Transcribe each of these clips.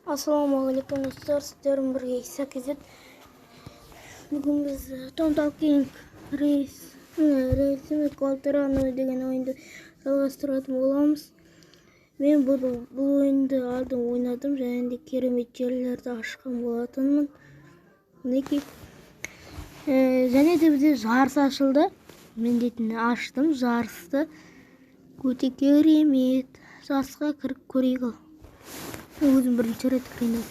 Ассалаумағалейкум достар, сіздермен бірге Иса KZ. Бүгін біз Том Talking Race, Race Квалтерано деген ойынды жалғастыратын боламыз. Мен бұл ойынды алдын ойнадым және де керемет жерлерді ашқан болатынмын. Мінекей. Және де бізде жарыс ашылды. Мен дейтін аштым жарысты. Өте керемет. Жарысқа кіріп көрейік ал. Өзім бірінші рет кірейін деп.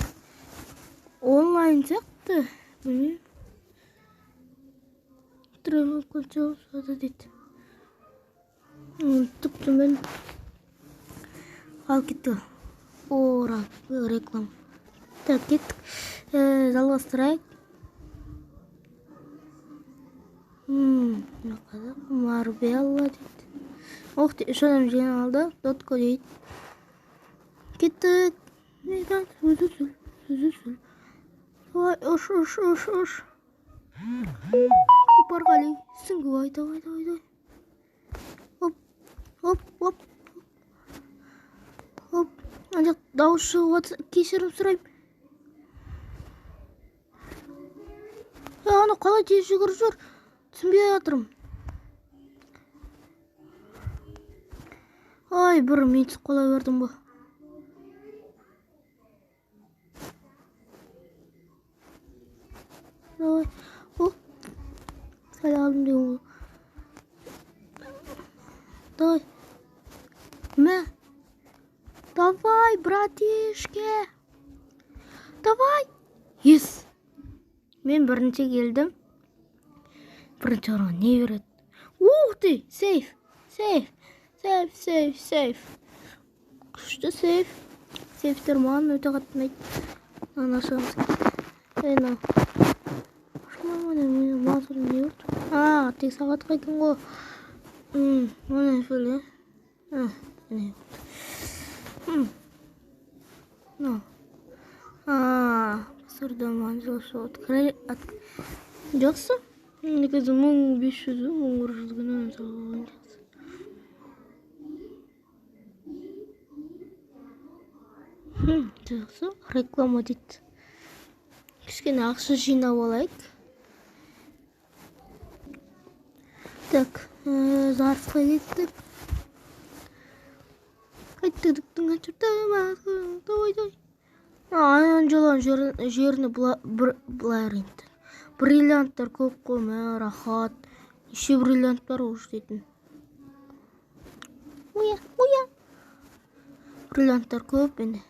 Онлайн сияқты, білмеймін. Travel control дейді. Түк төмен. Ал кетті. Ора, реклама. Так, кеттік. Жалғастырайық. Марбелла дейді. Ох, үш адам жеңіп алды. Дотко дейді. Кеттік. Давай, ұш, ұш, ұш, ұш. Қопарғали, сүңгі, давай, давай, давай. Оп, оп, оп, оп. Ана жақ дауыс шығып жатса, кешірім сұраймын. Ана қалай тез жүгіріп жүр? Түсінбей жатырмын. Ай, бір мен түсіп қала бердім ба? Давай. О, сәл алдым деген ғой. Давай. Мә. Давай, братишке. Давай. Ес. Мен бірінші келдім. Бірінші орынға не береді? Ух ты, сейф. Сейф. Сейф, сейф, сейф. Күшті сейф. Сейфтер маған өте қатты ұнайды. Мынаны ашамыз. Ей, мынау. А, тек сағатқа екен ғой. Міне філе. Міне. А, жақсы. Негізі 1500, 1100 ғана салған жақсы. Жақсы, реклама дейді. Кішкене ақша жинап алайық. Так, жарысқа кеттік. Давай, давай. Анжеланың жеріне былай. Бриллианттар көп қой, мә, рахат. Неше бриллиант бар уже дейтін. Оя, оя. Бриллианттар көп енді.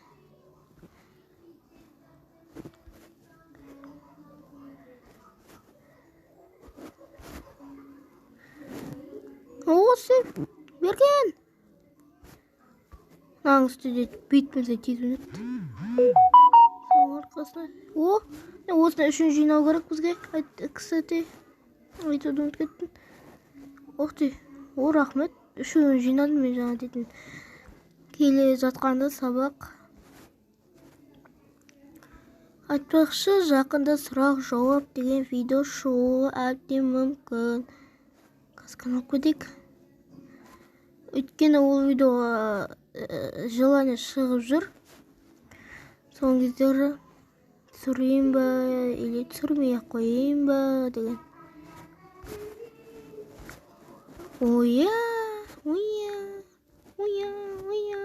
Осы, берген. Мынаның үстінде бүйтпесе тез өнеді. Соның арқасында. О, осыны үшін жинау керек бізге. Кстати, айтуды ұмытып кеттім. Ох ты, о, рахмет. Үшеуін жинадым мен жаңа дейтін. Келе жатқанда сабақ. Айтпақшы, жақында сұрақ-жауап деген видео шығуы әбден мүмкін. Қазір канал кетейік. Өйткені ол видеоға желание шығып жүр. Соңғы кездері түсірейін ба, или түсірмей ақ қояйын ба деген. Оя, оя, оя, оя.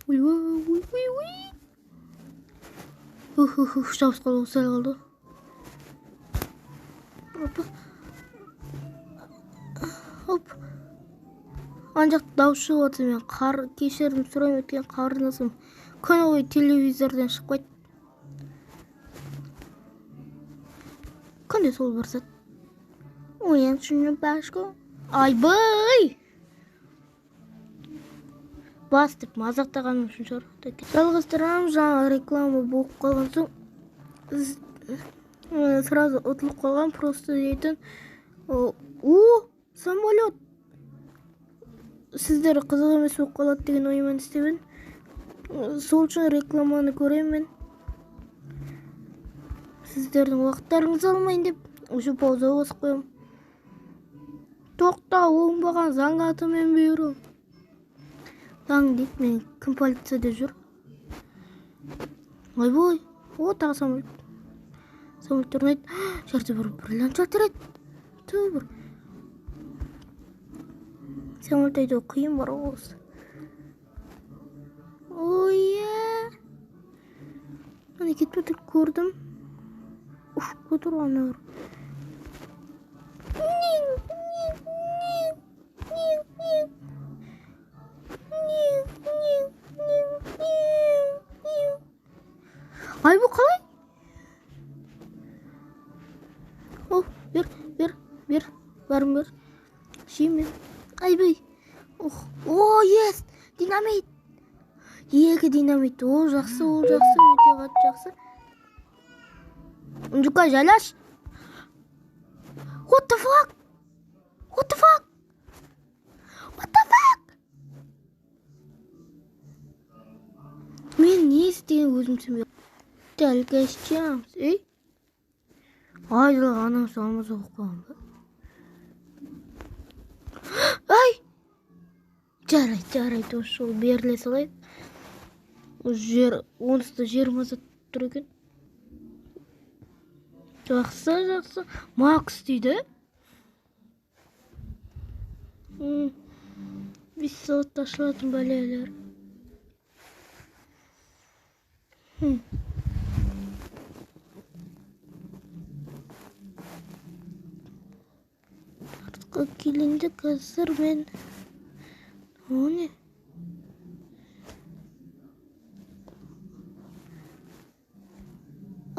Ой, ой, ой, ой. Ух, ух, ух, жабысып қалды, сәл қалды. Опа. Оп. Ана жақта дауыс шығып жатса, мен кешірім сұраймын, өйткені қарындасым күні бойы телевизордан шықпайды. Күнде сол бір зат. Айбай! Бас деп мазақтағаным үшін шығар. Жалғастырамын, жаңа реклама болып қалған соң сразу ұтылып қалған, просто дейтін. О, самолет! Сіздер қызық емес болып қалады деген оймен істемін. Сол үшін рекламаны көремін. Сіздердің уақыттарыңызды алмайын деп уже пауза басып қоямын. Тоқта, оңбаған заң атымен бұйыру. Заң дейді, мен кім полицияда жүр? Ойбой, о, тағы самолет. Самолет орнайды. Жерде бір бриллиант жалтырайды. Ту бір. Самолет айдау қиын бар ғой осы. Ой, иә. Ана кетіп отыр, көрдім. Ұшып отыр ана бір. Ай, бұл қалай? О, бер, бер, бер, бәрін бер. Жеймін. Айбай. Ох, о, ес, динамит. 2 динамит. О, жақсы, ол жақсы, өте қатты жақсы. Үндіка, жайлаш. What the fuck? What the fuck? What the fuck? Мен не істеген өзім түсінбей. Дәл кешеміз. Ей? Айдалға анам салмаса болып қалған ба? Ай! Жарайды, жарайды, осы жолы беріле салайық. Жер, онысы да жер мазат тұр екен. Жақсы, жақсы. Макс дейді. 5 сағатта ашылатын бәлелер. Артқа келгенде қазір мен... О, не?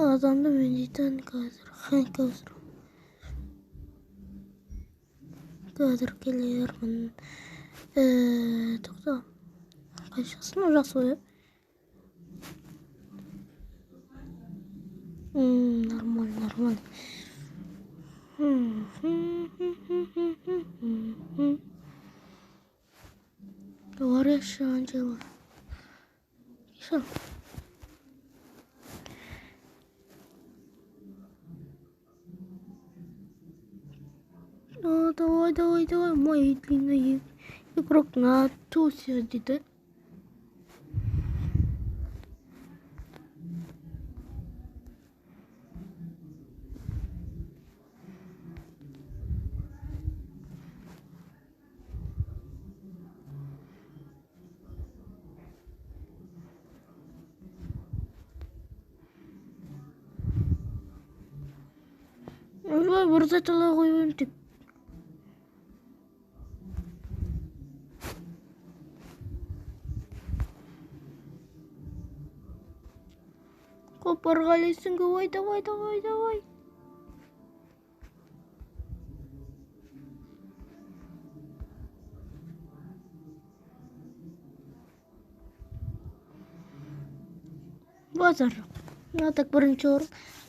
Адамды мен дейтін қазір. Хэнк қазір. Қазір келермін. Тоқта. Қай жақсы? Мынау жақсы ғой, ә? Нормально, нормально. Говорящая Анжела. Еще. Ну, давай, давай, давай, мой длинный игрок на тусе где-то. Ойбай, бір зат ала қойып едім. Қопарға ілесің, давай, давай, давай, давай. Базар жоқ. Мына так бірінші орын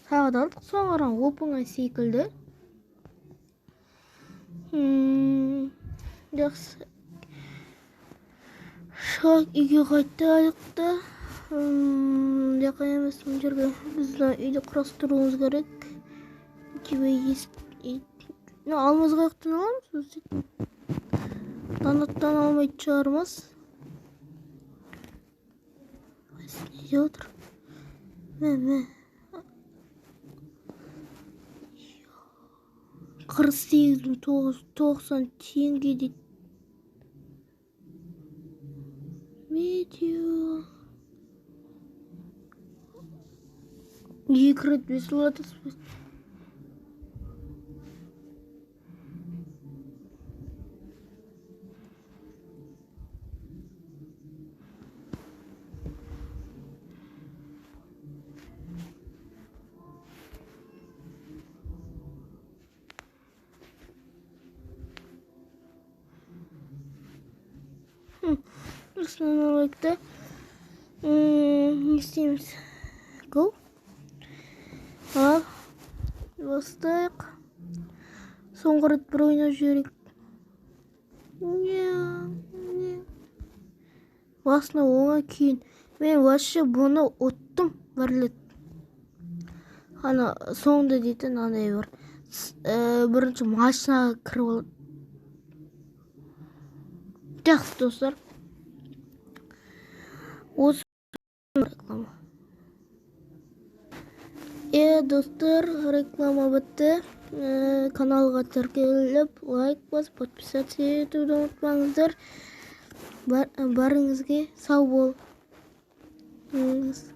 тағы да алдық. Соңғы орын оп-оңай секілді. Жақсы. Шығайық, үйге қайтайық та. Жақын емес мына жерге біз мына үйді құрастыруымыз керек. Тебе есть мына алмаз қаяқтан аламыз біз дейді. Данаттан алмайтын шығармыз. Не деп отыр? Мә, мә. Қырық сегіз мың тоғыз жүз тоқсан теңге дейді. Медиа. Екі рет бес алады. Осыны алайық та. Не істейміз? Go. Ал, бастайық. Соңғы рет бір ойнап жіберейік. Не. Басына оңай кейін. Мен вообще бұны ұттым бір рет. Ана соңында дейтін андай бір. Бірінші машинаға кіріп алып. Жақсы достар. Осы реклама. Достар, реклама бітті. Каналға тіркеліп, лайк басып, подписаться етуді ұмытпаңыздар. Барыңызге сау болыңыз.